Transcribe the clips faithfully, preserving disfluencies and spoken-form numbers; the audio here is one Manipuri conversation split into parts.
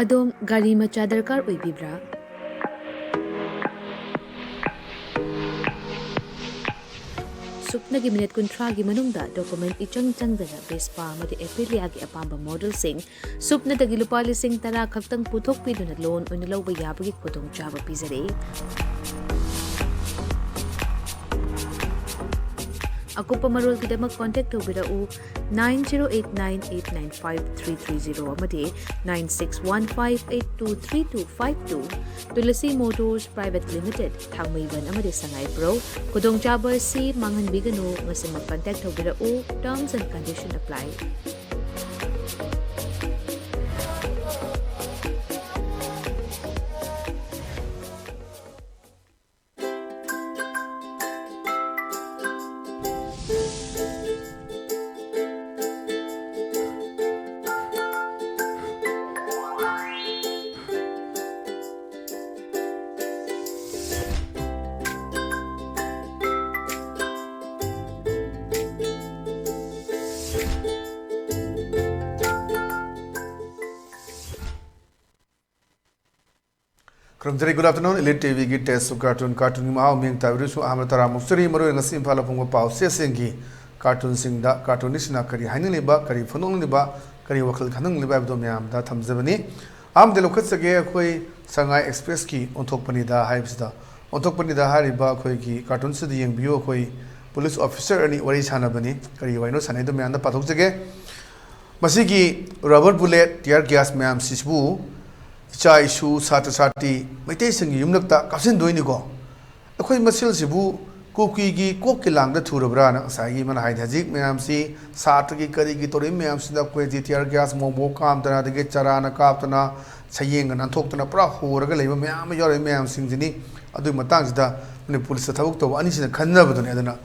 ꯑꯗꯣꯝ ꯒꯥꯔꯤ ꯃꯆꯥ ꯗꯔꯀꯥꯔ ꯑꯣꯏꯕꯤꯕ꯭ꯔꯥ? ꯁꯨꯞꯅꯒꯤ ꯃꯤꯅꯤꯠ ꯀꯨꯟꯊ꯭ꯔꯥꯒꯤ ꯃꯅꯨꯡꯗ ꯗꯣꯀꯨꯃꯦꯟ ꯏꯆꯪ ꯆꯪꯗꯅ ꯚꯦꯁꯄꯥ ꯑꯃꯗꯤ ꯑꯦꯄꯤꯂꯤꯌꯥꯒꯤ ꯑꯄꯥꯝꯕ ꯃꯣꯗꯦꯜꯁꯤꯡ ꯁꯨꯞꯅꯗꯒꯤ ꯂꯨꯄꯥ ꯂꯤꯁꯤꯡ ꯇꯔꯥ ꯈꯛꯇꯪ ꯄꯨꯊꯣꯛꯄꯤꯗꯨꯅ ꯂꯣꯟ ꯑꯣꯏꯅ ꯂꯧꯕ ꯌꯥꯕꯒꯤ ꯈꯨꯗꯣꯡꯆꯥꯕ ꯄꯤꯖꯔꯤ꯫ ꯑꯀꯨꯞꯄ ꯃꯔꯣꯜꯒꯤꯗꯃꯛ ꯀꯣꯟꯇꯦꯛ ꯇꯧꯕꯤꯔꯛꯎ, nine zero eight nine eight nine five three three zero ꯑꯃꯗꯤ nine six one five eight two three two five two꯫ Tulsi motors private limited, Thangmeiband ꯑꯃꯗꯤ ꯁꯉꯥꯏꯄ꯭ꯔꯧ꯫ ꯈꯨꯗꯣꯡꯆꯥꯕ ꯑꯁꯤ ꯃꯥꯡꯍꯟꯕꯤꯒꯅꯨ꯫ ꯉꯁꯤꯃꯛ ꯀꯟꯇꯦꯛ ꯇꯧꯕꯤꯔꯛꯎ꯫ Terms and condition apply꯫ ꯈꯨꯔꯨꯝꯖꯔꯤ꯫ Good afternoon, Elite ꯇꯤꯚꯤꯒꯤ Taste of Cartoon, ꯀꯥꯔꯇꯨꯟꯒꯤ ꯃꯍꯥꯎ ꯃꯤꯠꯌꯦꯡ ꯇꯥꯕꯤꯔꯤꯕꯁꯨ ꯑꯍꯥꯟꯕ ꯇꯔꯥꯝꯅ ꯑꯣꯛꯆꯔꯤ꯫ ꯃꯔꯨꯑꯣꯏꯅ ꯉꯁꯤ ꯏꯝꯐꯥꯜꯗ ꯐꯣꯡꯕ ꯄꯥꯎ ꯆꯦꯁꯤꯡꯒꯤ ꯀꯥꯔꯇꯨꯟꯁꯤꯡꯗ ꯀꯥꯔꯇꯨꯟꯅꯤꯁꯁꯤꯡꯅ ꯀꯔꯤ ꯍꯥꯏꯅꯤꯡꯂꯤꯕ, ꯀꯔꯤ ꯋꯥꯈꯜ ꯈꯟꯅꯤꯡꯂꯤꯕ ꯍꯥꯏꯕꯗꯨ ꯃꯌꯥꯝꯗ ꯊꯝꯖꯕꯅꯤ꯫ ꯑꯍꯥꯟꯕꯗ ꯂꯧꯈꯠꯆꯒꯦ, ꯑꯩꯈꯣꯏ ꯁꯉꯥꯏ ꯑꯦꯛꯁꯄ꯭ꯔꯦꯁꯀꯤ ꯑꯣꯟꯊꯣꯛꯄꯅꯤꯗ ꯍꯥꯏꯕꯁꯤꯗ꯫ ꯑꯣꯟꯊꯣꯛꯄꯅꯤꯗ ꯍꯥꯏꯔꯤꯕ ꯑꯩꯈꯣꯏꯒꯤ ꯀꯥꯔꯇꯨꯟꯁꯤꯗ ꯌꯦꯡꯕꯤꯌꯨ꯫ ꯑꯩꯈꯣꯏ ꯄꯨꯂꯤꯁ ꯑꯣꯐꯤꯁꯔ ꯑꯅꯤ ꯋꯥꯔꯤ ꯁꯥꯟꯅꯕꯅꯤ꯫ ꯀꯔꯤ ꯋꯥꯔꯤꯅꯣ ꯁꯥꯟꯅꯩꯗꯣ ꯃꯌꯥꯝꯗ ꯄꯥꯊꯣꯛꯆꯒꯦ꯫ ꯃꯁꯤꯒꯤ rubber bullet, tear gas ꯃꯌꯥꯝꯁꯤꯕꯨ ꯏꯆꯥ ꯏꯁꯨ, ꯁꯥꯇ꯭ꯔ ꯁꯥꯇ꯭ꯔꯤ, ꯃꯩꯇꯩꯁꯤꯡꯒꯤ ꯌꯨꯝꯂꯛꯇ ꯀꯥꯞꯁꯤꯟꯗꯣꯏꯅꯤꯀꯣ꯫ ꯑꯩꯈꯣꯏ ꯃꯁꯦꯜꯁꯤꯕꯨ ꯀꯨꯀꯤꯒꯤ ꯀꯣꯛꯀꯤ ꯂꯥꯡꯗ ꯊꯨꯔꯕ꯭ꯔꯥꯅ ꯉꯁꯥꯏꯒꯤ ꯑꯃꯅ ꯍꯥꯏꯗꯤ, ꯍꯧꯖꯤꯛ ꯃꯌꯥꯝꯁꯤ ꯁꯥꯇ꯭ꯔꯒꯤ ꯀꯔꯤꯒꯤ ꯇꯧꯔꯤꯕ ꯃꯌꯥꯝꯁꯤꯗ ꯑꯩꯈꯣꯏꯗꯤ tear gas ꯃꯣꯃꯣ ꯀꯥꯞꯇꯅ, ꯑꯗꯒꯤ ꯆꯔꯥꯅ ꯀꯥꯞꯇꯅ, ꯁꯌꯦꯡꯒ ꯅꯥꯟꯊꯣꯛꯇꯅ ꯄꯨꯔꯥ ꯍꯣꯔꯒ ꯂꯩꯕ ꯃꯌꯥꯝ ꯑꯃ ꯌꯥꯎꯔꯤꯕ ꯃꯌꯥꯝꯁꯤꯡꯁꯤꯅꯤ꯫ ꯑꯗꯨꯒꯤ ꯃꯇꯥꯡꯁꯤꯗ ꯃꯅꯤꯄꯨꯔ ꯄꯨꯂꯤꯁꯇ ꯊꯕꯛ ꯇꯧꯕ ꯑꯅꯤꯁꯤꯅ ꯈꯟꯅꯕꯗꯨꯅꯤ꯫ ꯑꯗꯨꯅ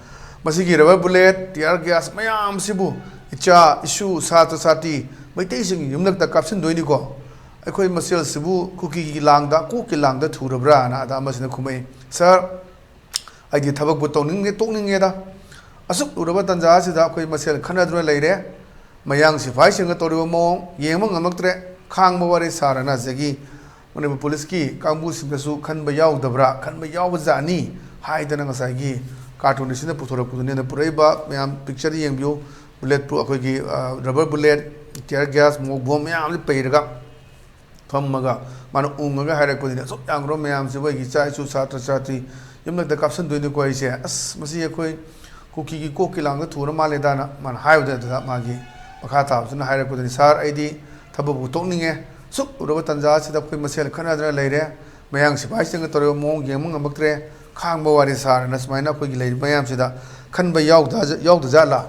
ꯃꯁꯤꯒꯤ rubber bullet, tear gas ꯃꯌꯥꯝꯁꯤꯕꯨ ꯏꯆꯥ ꯏꯁꯨ, ꯁꯥꯇ꯭ꯔ ꯁꯥꯇ꯭ꯔꯤ, ꯃꯩꯇꯩꯁꯤꯡꯒꯤ ꯌꯨꯝꯂꯛꯇ ꯀꯥꯞꯁꯤꯟꯗꯣꯏꯅꯤꯀꯣ꯫ ꯑꯩꯈꯣꯏ ꯃꯁꯦꯜꯁꯤꯕꯨ ꯀꯨꯀꯤꯒꯤ ꯂꯥꯡꯗ, ꯀꯣꯛꯀꯤ ꯂꯥꯡꯗ ꯊꯨꯔꯕ꯭ꯔꯥꯅ ꯑꯗ ꯑꯃꯁꯤꯅ ꯈꯨꯝꯃꯛꯏ, "Sir, ꯑꯩꯗꯤ ꯊꯕꯛꯄꯨ ꯇꯧꯅꯤꯡꯗꯦ, ꯇꯣꯛꯅꯤꯡꯉꯦꯗ꯫ ꯑꯁꯨꯛ ꯂꯨꯔꯕ ꯇꯥꯟꯖꯥ ꯑꯁꯤꯗ ꯑꯩꯈꯣꯏ ꯃꯁꯦꯜ ꯈꯠꯅꯗꯨꯅ ꯂꯩꯔꯦ꯫ ꯃꯌꯥꯡ ꯁꯤꯐꯥꯏꯁꯤꯡꯒ ꯇꯧꯔꯤꯕ ꯃꯑꯣꯡ ꯌꯦꯡꯕ ꯉꯝꯂꯛꯇ꯭ꯔꯦ꯫ ꯈꯥꯡꯕ ꯋꯥꯔꯦ ꯁꯥꯔꯅ ꯉꯁꯥꯏꯒꯤ ꯃꯅꯤꯄꯨꯔ ꯄꯨꯂꯤꯁꯀꯤ ꯀꯥꯡꯕꯨꯁꯤꯡꯗꯁꯨ ꯈꯟꯕ ꯌꯥꯎꯗꯕ꯭ꯔꯥ, ꯈꯟꯕ ꯌꯥꯎꯕꯖꯥꯠꯅꯤ ꯍꯥꯏꯗꯅ ꯉꯁꯥꯏꯒꯤ ꯀꯥꯔꯇꯨꯟ ꯑꯁꯤꯅ ꯄꯨꯊꯣꯔꯛꯄꯗꯨꯅꯤ꯫ ꯑꯗ ꯄꯨꯔꯛꯏꯕ ꯃꯌꯥꯝ ꯄꯤꯛꯆꯔꯗ ꯌꯦꯡꯕꯤꯌꯨ, ꯕꯨꯂꯦꯠ ꯄ꯭ꯔꯨꯐ, ꯑꯩꯈꯣꯏꯒꯤ ꯔꯕꯔ ꯕꯨꯂꯦꯠ, ꯇꯤꯌꯔ ꯒ꯭ꯌꯥꯁ, ꯃꯣꯛ ꯕꯣꯝ ꯃꯌꯥꯝꯁꯤ ꯄꯩꯔꯒ ꯐꯝꯃꯒ ꯃꯥꯅ ꯎꯪꯉꯒ ꯍꯥꯏꯔꯛꯄꯗꯨꯅꯤ꯫ ꯑꯁꯨꯛ ꯌꯥꯝꯈ꯭ꯔꯕ ꯃꯌꯥꯝꯁꯤꯕꯨ, ꯑꯩꯒꯤ ꯏꯆꯥ ꯏꯁꯨ, ꯁꯥꯇ꯭ꯔ ꯁꯥꯇ꯭ꯔꯤ ꯌꯨꯝꯂꯛꯇ ꯀꯥꯞꯁꯤꯟꯗꯣꯏꯅꯤꯀꯣ ꯑꯩꯁꯦ, ꯑꯁ, ꯃꯁꯤ ꯑꯩꯈꯣꯏ ꯀꯨꯀꯤꯒꯤ ꯀꯣꯛꯀꯤ ꯂꯥꯡꯗ ꯊꯨꯔ ꯃꯥꯜꯂꯦꯗꯥꯅ ꯃꯥꯅ ꯍꯥꯏꯕꯗ, ꯑꯗꯨꯗ ꯃꯥꯒꯤ ꯃꯈꯥ ꯇꯥꯕꯗꯨꯅ ꯍꯥꯏꯔꯛꯄꯗꯨꯅꯤ, "ꯁꯥꯔ, ꯑꯩꯗꯤ ꯊꯕꯛꯄꯨ ꯇꯣꯛꯅꯤꯡꯉꯦ, ꯁꯨꯛ ꯎꯔꯕ ꯇꯥꯟꯖꯥ ꯑꯁꯤꯗ ꯑꯩꯈꯣꯏ ꯃꯁꯦꯜ ꯈꯠꯅꯗꯅ ꯂꯩꯔꯦ, ꯃꯌꯥꯡ ꯁꯤꯐꯥꯏꯁꯤꯡꯒ ꯇꯧꯔꯤꯕ ꯃꯑꯣꯡ ꯌꯦꯡꯕ ꯉꯝꯃꯛꯇ꯭ꯔꯦ, ꯈꯥꯡꯕ ꯋꯥꯔꯦ ꯁꯥꯔꯅ ꯁꯨꯃꯥꯏꯅ ꯑꯩꯈꯣꯏꯒꯤ ꯂꯩꯔꯤꯕ ꯃꯌꯥꯝꯁꯤꯗ ꯈꯟꯕ ꯌꯥꯎꯗ-, ꯌꯥꯎꯗꯖꯥꯠꯂꯥ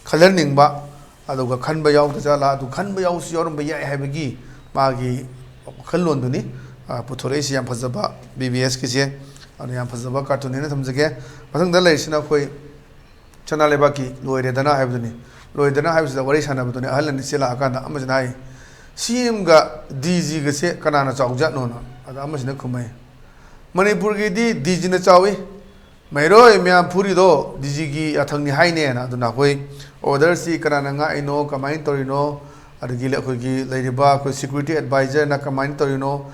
ꯈꯜꯍꯟꯅꯤꯡꯕ, ꯑꯗꯨꯒ ꯈꯟꯕ ꯌꯥꯎꯗꯖꯥꯠꯂꯥ, ꯑꯗꯨ ꯈꯟꯕ ꯌꯥꯎꯁꯨ ꯌꯥꯎꯔꯝꯕ ꯌꯥꯏ ꯍꯥꯏꯕꯒꯤ ꯃꯥꯒꯤ ꯋꯥꯈꯜꯂꯣꯟꯗꯨꯅꯤ, ꯑ, ꯄꯨꯊꯣꯔꯛꯏꯁꯤ꯫ ꯌꯥꯝ ꯐꯖꯕ ꯕꯤ ꯕꯤ ꯑꯦꯁꯀꯤꯁꯦ, ꯑꯗꯨꯅ ꯌꯥꯝ ꯐꯖꯕ ꯀꯥꯔꯇꯨꯟꯅꯦꯅ ꯊꯝꯖꯒꯦ꯫ ꯃꯊꯪꯗ ꯂꯩꯔꯤꯁꯤꯅ ꯑꯩꯈꯣꯏ ꯁꯅꯥ ꯂꯩꯕꯥꯛꯀꯤ ꯂꯣꯏꯔꯦꯗꯅ ꯍꯥꯏꯕꯗꯨꯅꯤ꯫ ꯂꯣꯏꯔꯦꯗꯅ ꯍꯥꯏꯕꯁꯤꯗ ꯋꯥꯔꯤ ꯁꯥꯟꯅꯕꯗꯨꯅꯤ꯫ ꯑꯍꯜ ꯑꯅꯤ ꯆꯦꯜꯂꯛꯑꯀꯥꯟꯗ ꯑꯃꯁꯤꯅ ꯍꯥꯏ, "ꯁꯤ ꯑꯦꯝꯒ ꯗꯤ ꯖꯤꯒꯁꯦ ꯀꯅꯥꯅ ꯆꯥꯎꯖꯥꯠꯅꯣꯅ?" ꯑꯗ ꯑꯃꯁꯤꯅ ꯈꯨꯝꯃꯛꯏ, "ꯃꯅꯤꯄꯨꯔꯒꯤꯗꯤ ꯗꯤ ꯖꯤꯅ ꯆꯥꯎꯏ, ꯃꯩꯔꯣꯏ ꯃꯌꯥꯝ ꯐꯨꯔꯤꯗꯣ ꯗꯤ ꯖꯤꯒꯤ ꯌꯥꯊꯪꯅꯤ ꯍꯥꯏꯅꯦꯅ"꯫ ꯑꯗꯨꯅ ꯑꯩꯈꯣꯏ ꯑꯣꯔꯗꯔꯁꯤ ꯀꯅꯥꯅ ꯉꯥꯛꯏꯅꯣ, ꯀꯃꯥꯏꯅ ꯇꯧꯔꯤꯅꯣ, ꯑꯗꯒꯤ ꯑꯩꯈꯣꯏꯒꯤ ꯂꯩꯔꯤꯕ ꯑꯩꯈꯣꯏ ꯁꯦꯀ꯭ꯌꯨꯔꯤꯇꯤ ꯑꯦꯗꯚꯥꯏꯖꯔꯅ ꯀꯃꯥꯏꯅ ꯇꯧꯔꯤꯅꯣ,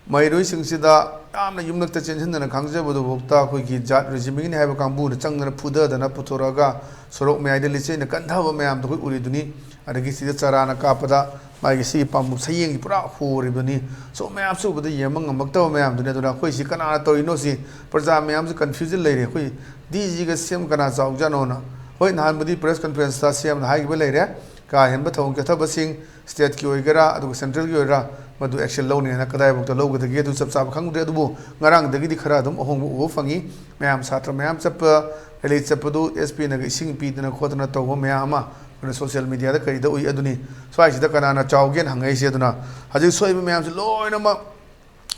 ꯃꯍꯩꯔꯣꯏꯁꯤꯡꯁꯤꯗ ꯌꯥꯝꯅ ꯌꯨꯝꯂꯛꯇ ꯆꯦꯟꯁꯤꯟꯗꯅ ꯈꯥꯡꯖꯕꯗꯨꯐꯥꯎꯗ ꯑꯩꯈꯣꯏꯒꯤ ꯖꯥꯠ ꯔꯦꯖꯤꯃꯦꯟꯒꯤꯅꯤ ꯍꯥꯏꯕ ꯀꯥꯡꯕꯨꯅ ꯆꯪꯗꯅ ꯐꯨꯗꯗꯅ ꯄꯨꯊꯣꯔꯛꯑꯒ ꯁꯣꯔꯣꯛ ꯃꯌꯥꯏꯗ ꯂꯤꯆꯩꯅ ꯀꯟꯊꯕ ꯃꯌꯥꯝꯗꯣ ꯑꯩꯈꯣꯏ ꯎꯔꯤꯗꯨꯅꯤ꯫ ꯑꯗꯒꯤ ꯁꯤꯗ ꯆꯔꯥꯅ ꯀꯥꯞꯄꯗ ꯃꯥꯒꯤ ꯁꯤꯒꯤ ꯄꯥꯝꯕꯣꯝ ꯁꯌꯦꯡꯁꯤ ꯄꯨꯔꯥ ꯍꯣꯔꯤꯕꯅꯤ꯫ ꯁꯣ ꯃꯌꯥꯝꯁꯤ ꯎꯕꯗ ꯌꯦꯡꯕ ꯉꯝꯃꯛꯇꯕ ꯃꯌꯥꯝꯗꯨꯅꯤ꯫ ꯑꯗꯨꯅ ꯑꯩꯈꯣꯏꯁꯤ ꯀꯅꯥꯅ ꯇꯧꯔꯤꯅꯣ ꯁꯤ ꯄ꯭ꯔꯖꯥ ꯃꯌꯥꯝꯁꯤ ꯀꯟꯐ꯭ꯌꯨꯖꯟ ꯂꯩꯔꯦ꯫ ꯑꯩꯈꯣꯏ ꯗꯤ ꯖꯤꯒ ꯁꯤ ꯑꯦꯝ ꯀꯅꯥ ꯆꯥꯎꯖꯥꯠꯅꯣꯅ꯫ ꯍꯣꯏ, ꯅꯍꯥꯟꯕꯨꯗꯤ ꯄ꯭ꯔꯦꯁ ꯀꯟꯐꯔꯦꯟꯁꯇ ꯁꯤ ꯑꯦꯝꯅ ꯍꯥꯏꯈꯤꯕ ꯂꯩꯔꯦ, ꯀꯥ ꯍꯦꯟꯕ ꯊꯧꯑꯣꯡ ꯆꯠꯊꯕꯁꯤꯡ ꯁ꯭ꯇꯦꯠꯀꯤ ꯑꯣꯏꯒꯦꯔꯥ ꯑꯗꯨꯒ ꯁꯦꯟꯇ꯭ꯔꯦꯜꯒꯤ ꯑꯣꯏꯒꯦꯔꯥ ꯃꯗꯨ ꯑꯦꯛꯁꯟ ꯂꯧꯅꯤ ꯍꯥꯏꯅ꯫ ꯀꯗꯥꯏꯐꯥꯎꯗ ꯂꯧꯒꯗꯒꯦ ꯑꯗꯨ ꯆꯞ ꯆꯥꯕ ꯈꯪꯗ꯭ꯔꯦ, ꯑꯗꯨꯕꯨ ꯉꯔꯥꯡꯗꯒꯤꯗꯤ ꯈꯔ ꯑꯗꯨꯝ ꯑꯍꯣꯡꯕ ꯎꯕ ꯐꯪꯉꯤ꯫ ꯃꯌꯥꯝ ꯁꯥꯇ꯭ꯔ ꯃꯌꯥꯝ ꯆꯠꯄ, ꯔꯦꯂꯤ ꯆꯠꯄꯗꯨ ꯑꯦꯁ ꯄꯤꯅꯒ ꯏꯁꯤꯡ ꯄꯤꯗꯅ ꯈꯣꯠꯇꯅ ꯇꯧꯕ ꯃꯌꯥꯝ ꯑꯃ ꯑꯩꯈꯣꯏꯅ ꯁꯣꯁꯤꯌꯦꯜ ꯃꯤꯗꯤꯌꯥꯗ ꯀꯔꯤꯗ ꯎꯏ꯫ ꯑꯗꯨꯅꯤ ꯁ꯭ꯋꯥꯏꯁꯤꯗ ꯀꯅꯥꯅ ꯆꯥꯎꯒꯦꯅ ꯍꯪꯉꯛꯏꯁꯦ꯫ ꯑꯗꯨꯅ ꯍꯧꯖꯤꯛ ꯁꯣꯛꯏꯕ ꯃꯌꯥꯝꯁꯤ ꯂꯣꯏꯅꯃꯛ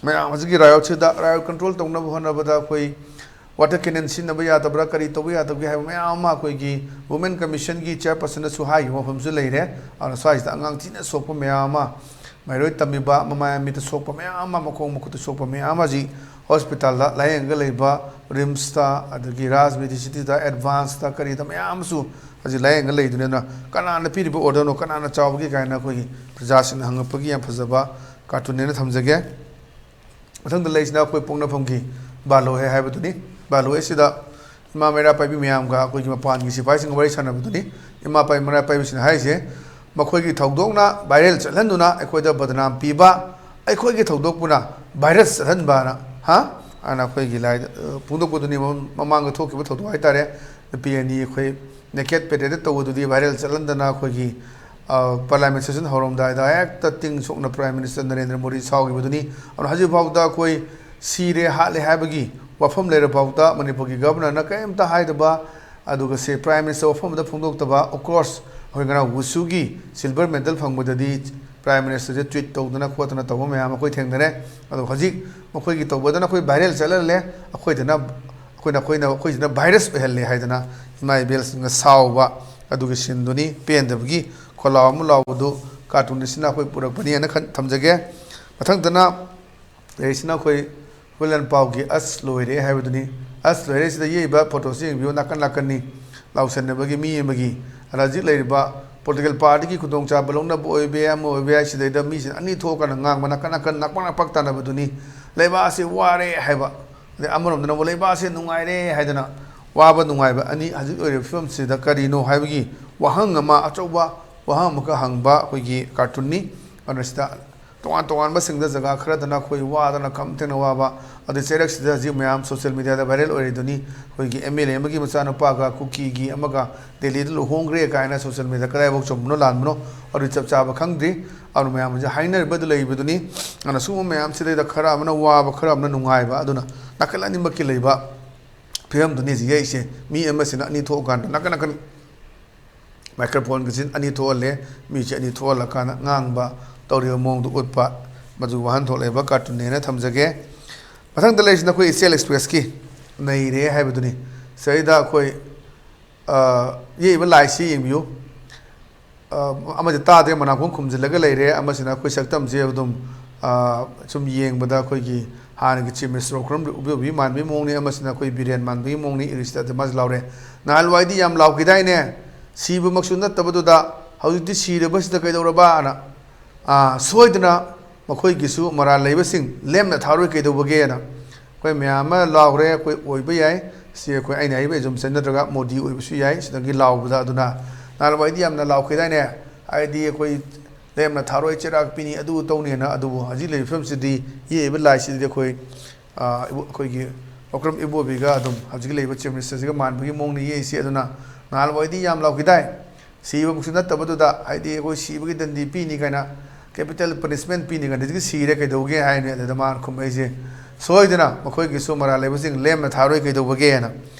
ꯃꯌꯥꯝ ꯍꯧꯖꯤꯛꯀꯤ ꯔꯥꯏꯌꯣꯠꯁꯤꯗ, ꯔꯥꯏꯌꯣꯠ ꯀꯟꯇ꯭ꯔꯣꯜ ꯇꯧꯅꯕ ꯍꯣꯠꯅꯕꯗ ꯑꯩꯈꯣꯏ ꯋꯥꯇꯔ ꯀꯦꯅꯟ ꯁꯤꯖꯤꯟꯅꯕ ꯌꯥꯗꯕ꯭ꯔꯥ, ꯀꯔꯤ ꯇꯧꯕ ꯌꯥꯗꯕꯒꯦ ꯍꯥꯏꯕ ꯃꯌꯥꯝ ꯑꯃ ꯑꯩꯈꯣꯏꯒꯤ ꯋꯨꯃꯦꯟ ꯀꯃꯤꯁꯟꯒꯤ ꯆꯤꯌꯔꯄꯔꯁꯟꯅꯁꯨ ꯍꯥꯏꯈꯤꯕ ꯃꯐꯝꯁꯨ ꯂꯩꯔꯦ꯫ ꯑꯗꯨꯅ ꯁ꯭ꯋꯥꯏꯁꯤꯗ ꯑꯉꯥꯡ ꯊꯤꯅ ꯁꯣꯛꯄ ꯃꯌꯥꯝ ꯑꯃ ꯃꯍꯩꯔꯣꯏ ꯇꯝꯃꯤꯕ, ꯃꯃꯥꯏ ꯃꯤꯠꯇ ꯁꯣꯛꯄ ꯃꯌꯥꯝ ꯑꯃ, ꯃꯈꯣꯡ ꯃꯈꯨꯠꯇ ꯁꯣꯛꯄ ꯃꯌꯥꯝ ꯑꯃ ꯍꯧꯖꯤꯛ ꯍꯣꯁꯄꯤꯇꯥꯜꯗ ꯂꯥꯌꯦꯡꯉꯒ ꯂꯩꯕ, ꯔꯤꯝꯁꯇ, ꯑꯗꯒꯤ ꯔꯥꯖ ꯃꯦꯗꯤꯁꯤꯇꯤꯗ, ꯑꯦꯗꯚꯥꯟꯁꯇ, ꯀꯔꯤꯗ ꯃꯌꯥꯝ ꯑꯃꯁꯨ ꯍꯧꯖꯤꯛ ꯂꯥꯌꯦꯡꯉꯒ ꯂꯩꯗꯨꯅꯤ꯫ ꯑꯗꯨꯅ ꯀꯅꯥꯅ ꯄꯤꯔꯤꯕ ꯑꯣꯔꯗꯔꯅꯣ, ꯀꯅꯥꯅ ꯆꯥꯎꯕꯒꯦ ꯀꯥꯏꯅ ꯑꯩꯈꯣꯏꯒꯤ ꯄ꯭ꯔꯖꯥꯁꯤꯡꯅ ꯍꯪꯉꯛꯄꯒꯤ ꯌꯥꯝ ꯐꯖꯕ ꯀꯥꯔꯇꯨꯟꯅꯦꯅ ꯊꯝꯖꯒꯦ꯫ ꯃꯊꯪꯗ ꯂꯩꯔꯤꯁꯤꯅ ꯑꯩꯈꯣꯏ ꯄꯣꯛꯅꯐꯝꯒꯤ ꯕꯥꯂꯣꯍꯦ ꯍꯥꯏꯕꯗꯨꯅꯤ꯫ ꯕꯥꯂꯣꯍꯦꯁꯤꯗ ꯏꯃꯥ ꯃꯩꯔꯥ ꯄꯥꯏꯕꯤ ꯃꯌꯥꯝꯒ ꯑꯩꯈꯣꯏꯒꯤ ꯃꯄꯥꯟꯒꯤ ꯁꯤꯐꯥꯏꯁꯤꯡꯒ ꯋꯥꯔꯤ ꯁꯥꯟꯅꯕꯗꯨꯅꯤ꯫ ꯏꯃꯥ ꯄꯥꯏ-, ꯃꯩꯔꯥ ꯄꯥꯏꯕꯤꯁꯤꯅ ꯍꯥꯏꯔꯤꯁꯦ, ꯃꯈꯣꯏꯒꯤ ꯊꯧꯗꯣꯛꯅ ꯚꯥꯏꯔꯦꯜ ꯆꯠꯍꯟꯗꯨꯅ ꯑꯩꯈꯣꯏꯗ ꯕꯗꯅꯥꯝ ꯄꯤꯕ, ꯑꯩꯈꯣꯏꯒꯤ ꯊꯧꯗꯣꯛꯄꯨꯅ ꯚꯥꯏꯔꯁ ꯆꯠꯍꯟꯕꯅ, ꯍꯥ? ꯑꯅ ꯑꯩꯈꯣꯏꯒꯤ ꯂꯥꯏꯗ, ꯑ, ꯐꯣꯡꯗꯣꯛꯄꯗꯨꯅꯤ꯫ ꯃꯃꯥꯡ-, ꯃꯃꯥꯡꯗ ꯊꯣꯛꯈꯤꯕ ꯊꯧꯗꯣꯛ ꯍꯥꯏꯇꯥꯔꯦ, ꯅꯨꯄꯤ ꯑꯅꯤ ꯑꯩꯈꯣꯏ ꯅꯦꯀꯦꯠ ꯄꯦꯔꯦꯗ ꯇꯧꯕꯗꯨꯗꯤ ꯚꯥꯏꯔꯦꯜ ꯆꯠꯍꯟꯗꯅ ꯑꯩꯈꯣꯏꯒꯤ, ꯑ, ꯄꯥꯔꯂꯤꯌꯥꯃꯦꯟ ꯁꯦꯁꯟ ꯍꯧꯔꯝꯗꯥꯏꯗ ꯍꯦꯛꯇ ꯇꯤꯡ ꯁꯣꯛꯅ ꯄ꯭ꯔꯥꯏꯝ ꯃꯤꯅꯤꯁꯇꯔ ꯅꯔꯦꯟꯗ꯭ꯔ ꯃꯣꯗꯤ ꯁꯥꯎꯈꯤꯕꯗꯨꯅꯤ꯫ ꯑꯗꯨꯅ ꯍꯧꯖꯤꯛꯐꯥꯎꯗ ꯑꯩꯈꯣꯏ ꯁꯤꯔꯦ, ꯍꯥꯠꯂꯦ ꯍꯥꯏꯕꯒꯤ ꯋꯥꯐꯝ ꯂꯩꯔꯐꯥꯎꯗ ꯃꯅꯤꯄꯨꯔꯒꯤ ꯒꯚꯔꯅꯔꯅ ꯀꯔꯤꯝꯇ ꯍꯥꯏꯗꯕ, ꯑꯗꯨꯒ ꯁꯦ ꯄ꯭ꯔꯥꯏꯝ ꯃꯤꯅꯤꯁꯇꯔ ꯋꯥꯐꯝ ꯑꯃꯗ ꯐꯣꯡꯗꯣꯛꯇꯕ꯫ ꯑꯣꯐ ꯀꯣꯔꯁ, ꯑꯩꯈꯣꯏ ꯉꯔꯥꯡ ꯋꯨꯁꯨꯒꯤ ꯁꯤꯜꯚꯔ ꯃꯦꯗꯜ ꯐꯪꯕꯗꯗꯤ ꯄ꯭ꯔꯥꯏꯝ ꯃꯤꯅꯤꯁꯇꯔꯁꯦ ꯇ꯭ꯋꯤꯠ ꯇꯧꯗꯅ ꯈꯣꯠꯇꯅ ꯇꯧꯕ ꯃꯌꯥꯝ ꯑꯩꯈꯣꯏ ꯊꯦꯡꯅꯔꯦ꯫ ꯑꯗꯣ ꯍꯧꯖꯤꯛ ꯃꯈꯣꯏꯒꯤ ꯇꯧꯕꯗꯅ ꯑꯩꯈꯣꯏ ꯚꯥꯏꯔꯦꯜ ꯆꯠꯍꯜꯂꯦ, ꯑꯩꯈꯣꯏꯗꯅ, ꯑꯩꯈꯣꯏꯅ, ꯑꯩꯈꯣꯏꯅ, ꯑꯩꯈꯣꯏꯁꯤꯅ ꯚꯥꯏꯔꯁ ꯑꯣꯏꯍꯜꯂꯦ ꯍꯥꯏꯗꯅ ꯏꯃꯥ ꯏꯕꯦꯜꯁꯤꯡꯅ ꯁꯥꯎꯕ ꯑꯗꯨꯒꯤ ꯁꯤꯟꯗꯨꯅꯤ꯫ ꯄꯦꯟꯗꯕꯒꯤ ꯈꯣꯜꯂꯥꯎ ꯑꯃ ꯂꯥꯎꯕꯗꯨ ꯀꯥꯔꯇꯨꯟ ꯑꯁꯤꯅ ꯑꯩꯈꯣꯏ ꯄꯨꯔꯛꯄꯅꯤ ꯍꯥꯏꯅ ꯈꯟ-, ꯊꯝꯖꯒꯦ꯫ ꯃꯊꯪꯗꯅ ꯂꯩꯔꯤꯁꯤꯅ ꯑꯩꯈꯣꯏ ꯍꯨꯏꯂꯦꯟ ꯄꯥꯎꯒꯤ "ꯑꯁ ꯂꯣꯏꯔꯦ" ꯍꯥꯏꯕꯗꯨꯅꯤ꯫ "ꯑꯁ ꯂꯣꯏꯔꯦ"ꯁꯤꯗ ꯌꯦꯛꯏꯕ ꯐꯣꯇꯣꯁꯤ ꯌꯦꯡꯕꯤꯌꯨ, ꯅꯥꯀꯟ ꯅꯥꯀꯟꯅꯤ꯫ ꯂꯥꯎꯁꯟꯅꯕꯒꯤ ꯃꯤ ꯑꯃꯒꯤ, ꯑꯗ ꯍꯧꯖꯤꯛ ꯂꯩꯔꯤꯕ ꯄꯣꯂꯤꯇꯤꯀꯦꯜ ꯄꯥꯔꯇꯤꯒꯤ ꯈꯨꯗꯣꯡꯆꯥꯕ ꯂꯧꯅꯕ ꯑꯣꯏꯕ ꯌꯥꯏ, ꯑꯃ ꯑꯣꯏꯕ ꯌꯥꯏ, ꯁꯤꯗꯩꯗ ꯃꯤꯁꯤꯡ ꯑꯅꯤ ꯊꯣꯛꯑꯀꯥꯟꯗ ꯉꯥꯡꯕ, ꯅꯥꯀꯟ ꯅꯥꯀꯟ ꯅꯥꯛꯄꯥꯛ ꯅꯥꯛꯄꯥꯛ ꯇꯥꯟꯅꯕꯗꯨꯅꯤ꯫ ꯂꯩꯕꯥꯛ ꯑꯁꯤ ꯋꯥꯔꯦ ꯍꯥꯏꯕ, ꯑꯗꯩ ꯑꯃꯔꯣꯝꯗꯅ ꯑꯃꯨꯛ ꯂꯩꯕꯥꯛ ꯑꯁꯤ ꯅꯨꯡꯉꯥꯏꯔꯦ ꯍꯥꯏꯗꯅ ꯋꯥꯕ ꯅꯨꯡꯉꯥꯏꯕ ꯑꯅꯤ ꯍꯧꯖꯤꯛ ꯑꯣꯏꯔꯤꯕ ꯐꯤꯕꯝꯁꯤꯗ ꯀꯔꯤꯅꯣ ꯍꯥꯏꯕꯒꯤ ꯋꯥꯍꯪ ꯑꯃ, ꯑꯆꯧꯕ ꯋꯥꯍꯪ ꯑꯃꯈꯛ ꯍꯪꯕ ꯑꯩꯈꯣꯏꯒꯤ ꯀꯥꯔꯇꯨꯟꯅꯤ꯫ ꯑꯗꯨꯅ ꯁꯤꯗ ꯇꯣꯉꯥꯟ ꯇꯣꯉꯥꯟꯕꯁꯤꯡꯗ ꯖꯒꯥ ꯈꯔꯗꯅ ꯑꯩꯈꯣꯏ ꯋꯥꯗꯅ ꯈꯝ ꯊꯦꯡꯅ ꯋꯥꯕ, ꯑꯗꯩ ꯆꯩꯔꯛꯁꯤꯗ ꯍꯧꯖꯤꯛ ꯃꯌꯥꯝ ꯁꯣꯁꯤꯌꯦꯜ ꯃꯦꯗꯤꯌꯥꯗ ꯚꯥꯏꯔꯦꯜ ꯑꯣꯏꯔꯤꯗꯨꯅꯤ, ꯑꯩꯈꯣꯏꯒꯤ ꯑꯦꯝ ꯑꯦꯜ ꯑꯦ ꯑꯃꯒꯤ ꯃꯆꯥꯅꯨꯄꯥꯒ ꯀꯨꯀꯤꯒꯤ ꯑꯃꯒ ꯗꯦꯜꯂꯤꯗ ꯂꯨꯍꯣꯡꯈ꯭ꯔꯦ ꯀꯥꯏꯅ ꯁꯣꯁꯤꯌꯦꯜ ꯃꯦꯗꯤꯌꯥꯗ ꯀꯗꯥꯏꯐꯥꯎ ꯆꯨꯝꯕꯅꯣ ꯂꯥꯟꯕꯅꯣ ꯑꯗꯨ ꯆꯞ ꯆꯥꯕ ꯈꯪꯗ꯭ꯔꯤ꯫ ꯑꯗꯨ ꯃꯌꯥꯝ ꯍꯧꯖꯤꯛ ꯍꯥꯏꯅꯔꯤꯕꯗꯨ ꯂꯩꯕꯗꯨꯅꯤ꯫ ꯑꯗꯨꯅ ꯁꯤꯒꯨꯝꯕ ꯃꯌꯥꯝꯁꯤꯗꯩꯗ ꯈꯔ ꯑꯃꯅ ꯋꯥꯕ, ꯈꯔ ꯑꯃꯅ ꯅꯨꯡꯉꯥꯏꯕ, ꯑꯗꯨꯅ ꯅꯥꯀꯜ ꯑꯅꯤꯃꯛꯀꯤ ꯂꯩꯕ ꯐꯤꯕꯝꯗꯨꯅꯤ ꯍꯧꯖꯤꯛ ꯌꯩꯁꯦ꯫ ꯃꯤ ꯑꯃꯁꯤꯅ ꯑꯅꯤ ꯊꯣꯛꯑꯀꯥꯟꯗ ꯅꯥꯀꯟ ꯅꯥꯀꯟ ꯃꯥꯏꯀ꯭ꯔꯣꯐꯣꯟꯒꯁꯤ ꯑꯅꯤ ꯊꯣꯛꯍꯜꯂꯦ꯫ ꯃꯤꯁꯦ ꯑꯅꯤ ꯊꯣꯛꯍꯜꯂꯀꯥꯟꯗ ꯉꯥꯡꯕ, ꯇꯧꯔꯤꯕ ꯃꯑꯣꯡꯗꯨ ꯎꯠꯄ, ꯃꯗꯨ ꯋꯥꯍꯟꯊꯣꯛ ꯂꯩꯕ ꯀꯥꯔꯇꯨꯟꯅꯦꯅ ꯊꯝꯖꯒꯦ꯫ ꯃꯊꯪꯗ ꯂꯩꯔꯤꯁꯤꯅ ꯑꯩꯈꯣꯏ ꯏꯆꯦꯜ ꯑꯦꯛꯁꯄ꯭ꯔꯦꯁꯀꯤ "ꯅꯩꯔꯦ" ꯍꯥꯏꯕꯗꯨꯅꯤ꯫ ꯁꯤꯗꯩꯗ ꯑꯩꯈꯣꯏ, ꯑ, ꯌꯦꯛꯏꯕ ꯂꯥꯏꯁꯤ ꯌꯦꯡꯕꯤꯌꯨ꯫ ꯑ, ꯑꯃꯗꯤ ꯇꯥꯗ꯭ꯔꯦ, ꯃꯅꯥꯀꯣꯡ ꯈꯨꯝꯖꯤꯜꯂꯒ ꯂꯩꯔꯦ꯫ ꯑꯃꯁꯤꯅ ꯑꯩꯈꯣꯏ ꯁꯛꯇꯝꯁꯦ ꯑꯗꯨꯝ, ꯑ, ꯁꯨꯝ ꯌꯦꯡꯕꯗ ꯑꯩꯈꯣꯏꯒꯤ ꯍꯥꯟꯅꯒꯤ Chief Minister ꯂꯧꯈ꯭ꯔꯝ ꯏꯕꯣꯕꯤ ꯃꯥꯟꯕꯒꯤ ꯃꯑꯣꯡꯅꯤ, ꯑꯃꯁꯤꯅ ꯑꯩꯈꯣꯏ ꯕꯤꯔꯦꯟ ꯃꯥꯟꯕꯒꯤ ꯃꯑꯣꯡꯅꯤ, ꯏꯔꯤꯁꯤꯗ ꯑꯗꯨ ꯃꯥꯁꯨ ꯂꯥꯎꯔꯦ꯫ ꯅꯍꯥꯟꯋꯥꯏꯗꯤ ꯌꯥꯝ ꯂꯥꯎꯈꯤꯗꯥꯏꯅꯦ, ꯁꯤꯕꯃꯛꯁꯨ ꯅꯠꯇꯕꯗꯨꯗ ꯍꯧꯖꯤꯛꯇꯤ ꯁꯤꯔꯕꯁꯤꯗ ꯀꯩꯗꯧꯔꯕꯅ? ꯑ, ꯁꯣꯏꯗꯅ ꯃꯈꯣꯏꯒꯤꯁꯨ ꯃꯔꯥꯜ ꯂꯩꯕꯁꯤꯡ ꯂꯦꯝꯅ ꯊꯥꯔꯣꯏ ꯀꯩꯗꯧꯕꯒꯦꯅ ꯑꯩꯈꯣꯏ ꯃꯌꯥꯝ ꯑꯃ ꯂꯥꯎꯈ꯭ꯔꯦ꯫ ꯑꯩꯈꯣꯏ ꯑꯣꯏꯕ ꯌꯥꯏ, ꯁꯤ ꯑꯩꯈꯣꯏ ꯑꯩꯅ ꯍꯥꯏꯔꯤꯕ assumption ꯅꯠꯇ꯭ꯔꯒ ꯃꯣꯗꯤ ꯑꯣꯏꯕꯁꯨ ꯌꯥꯏ꯫ ꯁꯤꯗꯒꯤ ꯂꯥꯎꯕꯗ ꯑꯗꯨꯅ ꯅꯍꯥꯟꯋꯥꯏꯗꯤ ꯌꯥꯝꯅ ꯂꯥꯎꯈꯤꯗꯥꯏꯅꯦ, ꯍꯥꯏꯗꯤ ꯑꯩꯈꯣꯏ ꯂꯦꯝꯅ ꯊꯥꯔꯣꯏ ꯆꯩꯔꯥꯛ ꯄꯤꯅꯤ, ꯑꯗꯨ ꯇꯧꯅꯤꯅ꯫ ꯑꯗꯨꯕꯨ ꯍꯧꯖꯤꯛ ꯂꯩꯔꯤꯕ ꯐꯤꯕꯝꯁꯤꯗꯤ, ꯌꯦꯛꯏꯕ ꯂꯥꯏꯁꯤꯗꯤ ꯑꯩꯈꯣꯏ, ꯑ, ꯏꯕꯣ-, ꯑꯩꯈꯣꯏꯒꯤ ꯂꯧꯈ꯭ꯔꯝ ꯏꯕꯣꯕꯤꯒ ꯑꯗꯨꯝ ꯍꯧꯖꯤꯛꯀꯤ ꯂꯩꯔꯤꯕ Chief Minister ꯁꯤꯒ ꯃꯥꯟꯕꯒꯤ ꯃꯑꯣꯡꯅꯤ ꯌꯦꯛꯏꯁꯤ꯫ ꯑꯗꯨꯅ ꯅꯍꯥꯟꯋꯥꯏꯗꯤ ꯌꯥꯝ ꯂꯥꯎꯈꯤꯗꯥꯏ, ꯁꯤꯕꯃꯛꯁꯨ ꯅꯠꯇꯕꯗꯨꯗ, ꯍꯥꯏꯗꯤ ꯑꯩꯈꯣꯏ ꯁꯤꯕꯒꯤ ꯗꯟꯗꯤ ꯄꯤꯅꯤ ꯀꯥꯏꯅ, capital punishment ꯄꯤꯅꯤ ꯀꯥꯏꯅ, ꯍꯧꯖꯤꯛꯀꯤ ꯁꯤꯔꯦ ꯀꯩꯗꯧꯒꯦ ꯍꯥꯏꯅꯤ? ꯑꯗꯨꯗ ꯃꯥꯅ ꯈꯨꯝꯃꯛꯏꯁꯦ, ꯁꯣꯏꯗꯅ ꯃꯈꯣꯏꯒꯤꯁꯨ ꯃꯔꯥꯜ ꯂꯩꯕꯁꯤꯡ ꯂꯦꯝꯅ ꯊꯥꯔꯣꯏ ꯀꯩꯗꯧꯕꯒꯦꯅ꯫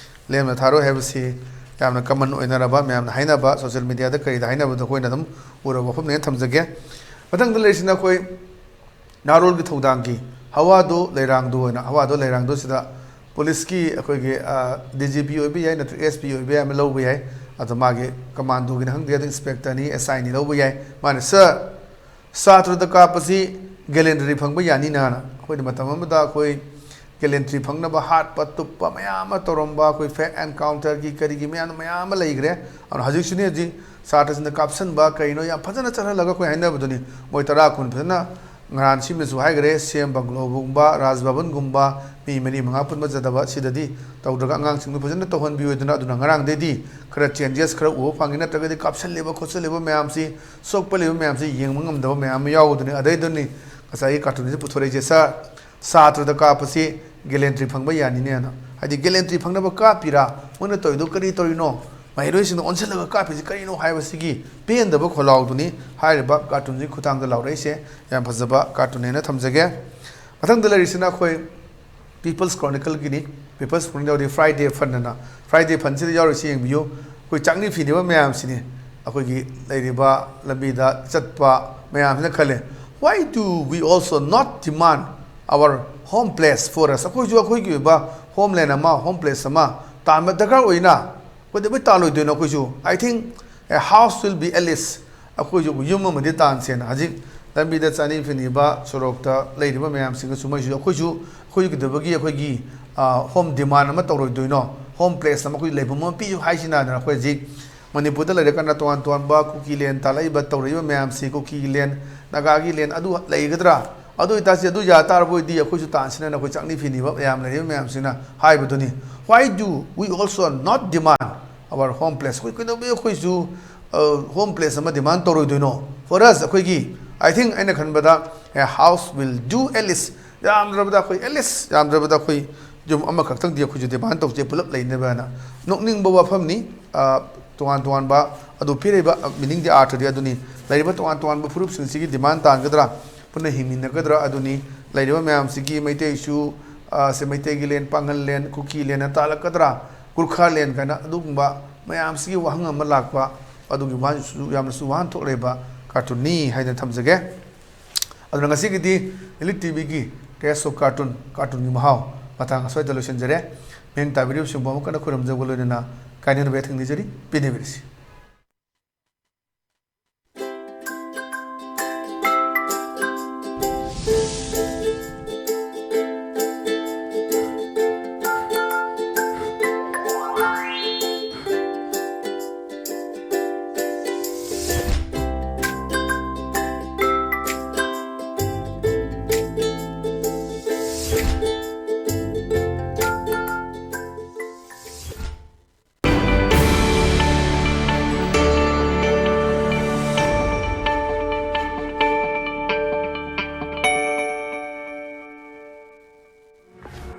ꯂꯦꯝꯅ ꯊꯥꯔꯣꯏ ꯍꯥꯏꯕꯁꯤ ꯌꯥꯝꯅ common ꯑꯣꯏꯅꯔꯕ, ꯃꯌꯥꯝꯅ ꯍꯥꯏꯅꯕ, social media ꯗ ꯀꯔꯤꯗ ꯍꯥꯏꯅꯕꯗꯣ ꯑꯩꯈꯣꯏꯅ ꯑꯗꯨꯝ ꯎꯔꯕ ꯋꯥꯐꯝꯅꯦꯅ ꯊꯝꯖꯒꯦ꯫ ꯃꯊꯪꯗ ꯂꯩꯔꯤꯁꯤꯅ ꯑꯩꯈꯣꯏ ꯅꯍꯥꯔꯣꯜꯒꯤ ꯊꯧꯗꯥꯡꯒꯤ ꯍꯋꯥꯗꯣ ꯂꯩꯔꯥꯡꯗꯣ ꯑꯣꯏꯅ, ꯍꯋꯥꯗꯣ ꯂꯩꯔꯥꯡꯗꯣ ꯁꯤꯗ ꯄꯨꯂꯤꯁꯀꯤ ꯑꯩꯈꯣꯏꯒꯤ, ꯑ, D G P ꯑꯣꯏꯕ ꯌꯥꯏ, ꯅꯠꯇ꯭ꯔꯒ S P ꯑꯣꯏꯕ ꯌꯥꯏ, ꯑꯃ ꯂꯧꯕ ꯌꯥꯏ꯫ ꯑꯗꯣ ꯃꯥꯒꯤ commando ꯒꯤꯅꯤ ꯈꯪꯗꯦ, ꯑꯗꯨ inspector ꯅꯤ, S I ꯅꯤ ꯂꯧꯕ ꯌꯥꯏ꯫ ꯃꯥꯅ, "Sir, ꯁꯥꯇ꯭ꯔꯗ ꯀꯥꯞꯄꯁꯤ ꯒꯦꯂꯦꯟꯗ꯭ꯔꯤ ꯐꯪꯕ ꯌꯥꯅꯤꯅ"ꯅ꯫ ꯑꯩꯈꯣꯏꯅ ꯃꯇꯝ ꯑꯃꯗ ꯑꯩꯈꯣꯏ ꯒꯦꯂꯦꯟꯗ꯭ꯔꯤ ꯐꯪꯅꯕ ꯍꯥꯠꯄ ꯇꯨꯞꯄ ꯃꯌꯥꯝ ꯑꯃ ꯇꯧꯔꯝꯕ, ꯑꯩꯈꯣꯏ fake encounter ꯒꯤ ꯀꯔꯤꯒꯤ ꯃꯌꯥꯝ, ꯃꯌꯥꯝ ꯑꯃ ꯂꯩꯈ꯭ꯔꯦ꯫ ꯑꯗꯨꯅ ꯍꯧꯖꯤꯛꯁꯨꯅꯤ, ꯍꯧꯖꯤꯛ ꯁꯥꯇ꯭ꯔꯁꯤꯡꯗ ꯀꯥꯞꯁꯟꯕ ꯀꯩꯅꯣ ꯌꯥꯝ ꯐꯖꯅ ꯆꯠꯍꯜꯂꯒ ꯑꯩꯈꯣꯏ ꯍꯥꯏꯅꯕꯗꯨꯅꯤ꯫ ꯃꯣꯏ ꯇꯔꯥ ꯀꯨꯟ ꯐꯖꯅ ꯉꯔꯥꯟ ꯁꯤꯃꯁꯨ ꯍꯥꯏꯈ꯭ꯔꯦ, ꯁꯤ ꯑꯦꯝ ꯕꯪꯒ꯭ꯂꯣꯒꯨꯝꯕ, ꯔꯥꯖ ꯚꯕꯟꯒꯨꯝꯕ, ꯃꯤ ꯃꯔꯤ ꯃꯉꯥ ꯄꯨꯟꯕ ꯆꯠꯇꯕ, ꯁꯤꯗꯗꯤ ꯇꯧꯗ꯭ꯔꯒ ꯑꯉꯥꯡꯁꯤꯡꯗꯨ ꯐꯖꯅ ꯇꯧꯍꯟꯕꯤꯌꯨꯗꯅ꯫ ꯑꯗꯨꯅ ꯉꯔꯥꯡꯗꯩꯗꯤ ꯈꯔ changes ꯈꯔ ꯎꯕ ꯐꯪꯉꯤ, ꯅꯠꯇ꯭ꯔꯒꯗꯤ ꯀꯥꯞꯁꯜꯂꯤꯕ ꯈꯣꯠꯆꯜꯂꯤꯕ ꯃꯌꯥꯝꯁꯤ, ꯁꯣꯛꯄ ꯂꯩꯕ ꯃꯌꯥꯝꯁꯤ ꯌꯦꯡꯕ ꯉꯝꯗꯕ ꯃꯌꯥꯝ ꯑꯃ ꯌꯥꯎꯕꯗꯨꯅꯤ꯫ ꯑꯗꯩꯗꯨꯅꯤ ꯉꯁꯥꯏꯒꯤ cartoon ꯁꯤ ꯄꯨꯊꯣꯔꯛꯏꯁꯦ, "Sir, ꯁꯥꯇ꯭ꯔꯗ ꯀꯥꯞꯄꯁꯤ ꯒꯦꯂꯦꯟꯗ꯭ꯔꯤ ꯐꯪꯕ ꯌꯥꯅꯤꯅꯦꯅ"꯫ ꯍꯥꯏꯗꯤ ꯒꯦꯂꯦꯟꯗ꯭ꯔꯤ ꯐꯪꯅꯕ ꯀꯥꯞꯄꯤꯔꯥ? ꯃꯣꯏꯅ ꯇꯧꯔꯤꯗꯣ ꯀꯔꯤ ꯇꯧꯔꯤꯅꯣ? ꯃꯍꯩꯔꯣꯏꯁꯤꯡꯗ ꯑꯣꯟꯁꯤꯜꯂꯒ ꯀꯥꯞꯄꯤꯁꯤ ꯀꯔꯤꯅꯣ ꯍꯥꯏꯕꯁꯤꯒꯤ ꯄꯦꯟꯗꯕ ꯈꯣꯜꯂꯥꯎꯗꯨꯅꯤ ꯍꯥꯏꯔꯤꯕ cartoon ꯁꯤꯒꯤ ꯈꯨꯠꯊꯥꯡꯗ ꯂꯥꯎꯔꯛꯏꯁꯦ꯫ ꯌꯥꯝ ꯐꯖꯕ cartoon ꯅꯦꯅ ꯊꯝꯖꯒꯦ꯫ ꯃꯊꯪꯗ ꯂꯩꯔꯤꯁꯤꯅ ꯑꯩꯈꯣꯏ People's Chronicle Guinea. People's Chronicle ꯗꯤ Friday Fund ꯑꯅ, Friday Fund ꯁꯤꯗ ꯌꯥꯎꯔꯤꯁꯤ ꯌꯦꯡꯕꯤꯌꯨ꯫ ꯑꯩꯈꯣꯏ ꯆꯥꯛꯅꯤ ꯐꯤꯅꯤꯕ ꯃꯌꯥꯝꯁꯤꯅꯤ, ꯑꯩꯈꯣꯏꯒꯤ ꯂꯩꯔꯤꯕ ꯂꯝꯕꯤꯗ ꯆꯠꯄ ꯃꯌꯥꯝꯁꯤꯅ ꯈꯜꯂꯦ, "Why do we also not demand our home place for us?" ꯑꯩꯈꯣꯏꯁꯨ ꯑꯩꯈꯣꯏꯒꯤ ꯑꯣꯏꯕ homeland ꯑꯃ, home place ꯑꯃ ꯇꯥꯟꯕ ꯗꯔꯀꯥꯔ ꯑꯣꯏꯅ꯫ ꯀꯩꯗꯧꯕꯩ ꯇꯥꯜꯂꯣꯏꯗꯣꯏꯅꯣ ꯑꯩꯈꯣꯏꯁꯨ? I think A house will be at least, ꯑꯩꯈꯣꯏꯁꯨ ꯌꯨꯝ ꯑꯃꯗꯤ ꯇꯥꯟꯁꯦꯅ ꯍꯧꯖꯤꯛ ꯂꯝꯕꯤꯗ ꯆꯥꯅꯤ ꯐꯤꯅꯤꯕ ꯁꯣꯔꯣꯛꯇ ꯂꯩꯔꯤꯕ ꯃꯌꯥꯝꯁꯤꯡꯒꯁꯨ ꯃꯣꯏꯁꯨ ꯑꯩꯈꯣꯏꯁꯨ ꯑꯩꯈꯣꯏꯒꯤ ꯀꯩꯗꯧꯕꯒꯤ ꯑꯩꯈꯣꯏꯒꯤ ꯍꯣꯝ ꯗꯤꯃꯥꯟ ꯑꯃ ꯇꯧꯔꯣꯏꯗꯣꯏꯅꯣ? ꯍꯣꯝ ꯄ꯭ꯂꯦꯁ ꯑꯃ ꯑꯩꯈꯣꯏ ꯂꯩꯐꯝ ꯑꯃ ꯄꯤꯌꯨ ꯍꯥꯏꯁꯤꯅ ꯑꯩꯈꯣꯏ ꯍꯧꯖꯤꯛ ꯃꯅꯤꯄꯨꯔꯗ ꯂꯩꯔꯀꯥꯟꯗ ꯇꯣꯉꯥꯟ ꯇꯣꯉꯥꯟꯕ ꯀꯨꯀꯤ ꯂꯦꯟ ꯇꯥꯜꯂꯛꯏꯕ ꯇꯧꯔꯛꯏꯕ ꯃꯌꯥꯝꯁꯤ, ꯀꯨꯀꯤꯒꯤ ꯂꯦꯟ, ꯅꯥꯒꯥꯒꯤ ꯂꯦꯟ ꯑꯗꯨ ꯂꯩꯒꯗ꯭ꯔꯥ? ꯑꯗꯨ ꯑꯣꯏꯇꯥꯔꯁꯤ ꯑꯗꯨ ꯌꯥ ꯇꯥꯔꯕ ꯑꯣꯏꯗꯤ ꯑꯩꯈꯣꯏꯁꯨ ꯇꯥꯟꯁꯤꯅ ꯑꯩꯈꯣꯏ ꯆꯥꯛꯅꯤ ꯐꯤꯅꯤꯕ ꯃꯌꯥꯝ ꯂꯩꯔꯤꯕ ꯃꯌꯥꯝꯁꯤꯅ ꯍꯥꯏꯕꯗꯨꯅꯤ꯫ Why do we also not demand our home place? ꯑꯩꯈꯣꯏ ꯀꯩꯗꯧꯕꯒꯤ ꯑꯩꯈꯣꯏꯁꯨ ꯍꯣꯝ ꯄ꯭ꯂꯦꯁ ꯑꯃ ꯗꯤꯃꯥꯟ ꯇꯧꯔꯣꯏꯗꯣꯏꯅꯣ? For us, ꯑꯩꯈꯣꯏꯒꯤ, I think, ꯑꯩꯅ ꯈꯟꯕꯗ, a house will do at least, ꯌꯥꯝꯗ꯭ꯔꯕꯗ ꯑꯩꯈꯣꯏ at least, ꯌꯥꯝꯗ꯭ꯔꯕꯗ ꯑꯩꯈꯣꯏ ꯌꯨꯝ ꯑꯃꯈꯛꯇꯪꯗꯤ ꯑꯩꯈꯣꯏꯁꯨ ꯗꯤꯃꯥꯟ ꯇꯧꯁꯦ ꯄꯨꯂꯞ ꯂꯩꯅꯕꯅ꯫ ꯅꯣꯛꯅꯤꯡꯕ ꯋꯥꯐꯝꯅꯤ꯫ ꯑ, ꯇꯣꯉꯥꯟ ꯇꯣꯉꯥꯟꯕ ꯑꯗꯨ ꯄꯤꯔꯛꯏꯕ, ꯑ, meaning ꯗꯤ ꯑꯥꯔꯊꯗꯤ ꯑꯗꯨꯅꯤ꯫ ꯂꯩꯔꯤꯕ ꯇꯣꯉꯥꯟ ꯇꯣꯉꯥꯟꯕ ꯐꯨꯔꯨꯞꯁꯤꯡꯁꯤꯒꯤ ꯗꯤꯃꯥꯟ ꯇꯥꯟꯒꯗ꯭ꯔꯥ? ꯄꯨꯟꯅ ꯍꯤꯡꯃꯤꯟꯅꯒꯗ꯭ꯔꯥ? ꯑꯗꯨꯅꯤ꯫ ꯂꯩꯔꯤꯕ ꯃꯌꯥꯝꯁꯤꯒꯤ ꯃꯩꯇꯩꯁꯨ, ꯑ, ꯁꯦ ꯃꯩꯇꯩꯒꯤ ꯂꯦꯟ, ꯄꯥꯡꯒꯜ ꯂꯦꯟ, ꯀꯨꯀꯤ ꯂꯦꯟꯅ ꯇꯥꯜꯂꯛꯀꯗ꯭ꯔꯥ? ꯒꯨꯔꯈꯥ ꯂꯦꯟ ꯀꯥꯏꯅ ꯑꯗꯨꯒꯨꯝꯕ ꯃꯌꯥꯝꯁꯤꯒꯤ ꯋꯥꯍꯪ ꯑꯃ ꯂꯥꯛꯄ, ꯑꯗꯨꯒꯤ ꯋꯥꯍꯪꯁꯨ ꯌꯥꯝꯅꯁꯨ ꯋꯥꯍꯟꯊꯣꯛ ꯂꯩꯕ ꯀꯥꯔꯇꯨꯟꯅꯤ ꯍꯥꯏꯅ ꯊꯝꯖꯒꯦ꯫ ꯑꯗꯨꯅ ꯉꯁꯤꯒꯤꯗꯤ ꯏꯂꯤꯠ ꯇꯤꯚꯤꯒꯤ Taste of Cartoon, ꯀꯥꯔꯇꯨꯟꯒꯤ ꯃꯍꯥꯎ ꯃꯇꯥꯡ ꯑꯁ꯭ꯋꯥꯏꯗ ꯂꯣꯏꯁꯤꯟꯖꯔꯦ꯫ ꯃꯤꯠꯌꯦꯡ ꯇꯥꯕꯤꯔꯤꯕꯁꯤꯡꯕꯨ ꯑꯃꯨꯛ ꯍꯟꯅ ꯈꯨꯔꯨꯝꯖꯕ ꯂꯣꯏꯅꯅ ꯀꯥꯏꯅꯅꯕ ꯌꯥꯊꯪ ꯅꯤꯖꯔꯤ, ꯄꯦꯟꯅꯕꯤꯔꯁꯤ꯫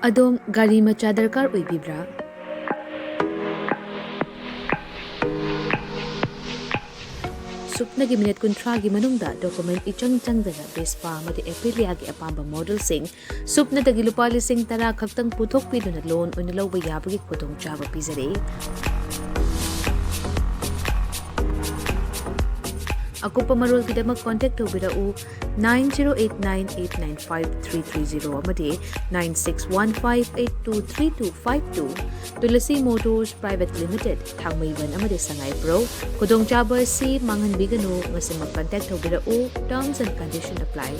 ꯑꯗꯣꯝ ꯒꯥꯔꯤ ꯃꯆꯥ ꯗꯔꯀꯥꯔ ꯑꯣꯏꯕꯤꯕ꯭ꯔꯥ? ꯁꯨꯞꯅꯒꯤ ꯃꯤꯅꯤꯠ ꯀꯨꯟꯊ꯭ꯔꯥꯒꯤ ꯃꯅꯨꯡꯗ ꯗꯣꯀꯨꯃꯦꯟ ꯏꯆꯪ ꯆꯪꯗꯅ ꯚꯦꯁꯄꯥ ꯑꯃꯗꯤ ꯑꯦꯄꯤꯂꯤꯌꯥꯒꯤ ꯑꯄꯥꯝꯕ ꯃꯣꯗꯦꯜꯁꯤꯡ ꯁꯨꯞꯅꯗꯒꯤ ꯂꯨꯄꯥ ꯂꯤꯁꯤꯡ ꯇꯔꯥ ꯈꯛꯇꯪ ꯄꯨꯊꯣꯛꯄꯤꯗꯨꯅ ꯂꯣꯟ ꯑꯣꯏꯅ ꯂꯧꯕ ꯌꯥꯕꯒꯤ ꯈꯨꯗꯣꯡꯆꯥꯕ ꯄꯤꯖꯔꯤ꯫ ꯑꯀꯨꯞꯄ ꯃꯔꯣꯜꯒꯤꯗꯃꯛ contact ꯇꯧꯕꯤꯔꯛꯎ nine zero eight nine eight nine five three three zero ꯑꯃꯗꯤ nine six one five eight two three two five two꯫ Tulasi Motors Private Limited, ꯊꯥꯡꯃꯩꯕꯟ ꯑꯃꯗꯤ ꯁꯉꯥꯏꯄ꯭ꯔꯧ꯫ ꯈꯨꯗꯣꯡꯆꯥꯕ ꯑꯁꯤ ꯃꯥꯡꯍꯟꯕꯤꯒꯅꯨ, ꯉꯁꯤꯃꯛ contact ꯇꯧꯕꯤꯔꯛꯎ, terms and condition apply꯫